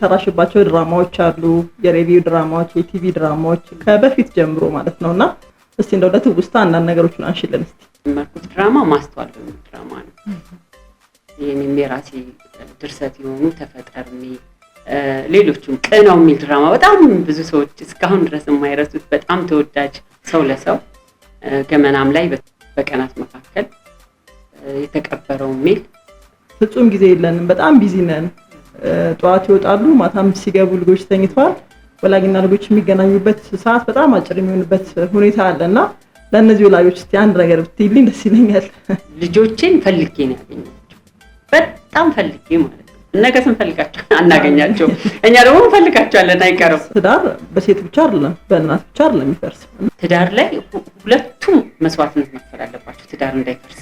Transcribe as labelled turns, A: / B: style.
A: የተሰራሽባቸው ድራማዎች አሉ፣ የሬዲዮ ድራማዎች፣ የቲቪ ድራማዎች ከበፊት ጀምሮ ማለት ነው። እና እስቲ እንደው ለትውስታ አንዳንድ ነገሮችን አንሽልን እስቲ።
B: የጀመርኩት ድራማ ማስተዋል በሚል ድራማ ነው። ይህንም የራሴ ድርሰት የሆኑ ተፈጠር የሚል፣ ሌሎቹም ቅነው የሚል ድራማ በጣም ብዙ ሰዎች እስካሁን ድረስ የማይረሱት በጣም ተወዳጅ፣ ሰው ለሰው፣ ገመናም ላይ በቀናት መካከል የተቀበረው የሚል።
A: ፍጹም ጊዜ የለንም። በጣም busy ነን። ጠዋት ይወጣሉ፣ ማታም ሲገቡ ልጆች ተኝተዋል። ወላጅና ልጆች የሚገናኙበት ሰዓት በጣም አጭር የሚሆንበት ሁኔታ አለ እና ለእነዚህ ወላጆች እስቲ አንድ ነገር ብትይልኝ ደስ ይለኛል።
B: ልጆቼን ፈልጌ ነው ያገኘኋቸው። በጣም ፈልጌ ማለት ነው። ነገ ስንፈልጋቸው አናገኛቸው፣ እኛ ደግሞ እንፈልጋቸዋለን፣ አይቀርም።
A: ትዳር በሴት ብቻ አይደለም፣ በእናት ብቻ አይደለም የሚፈርስ።
B: ትዳር ላይ ሁለቱም መስዋዕትነት መክፈል አለባቸው፣ ትዳር እንዳይፈርስ።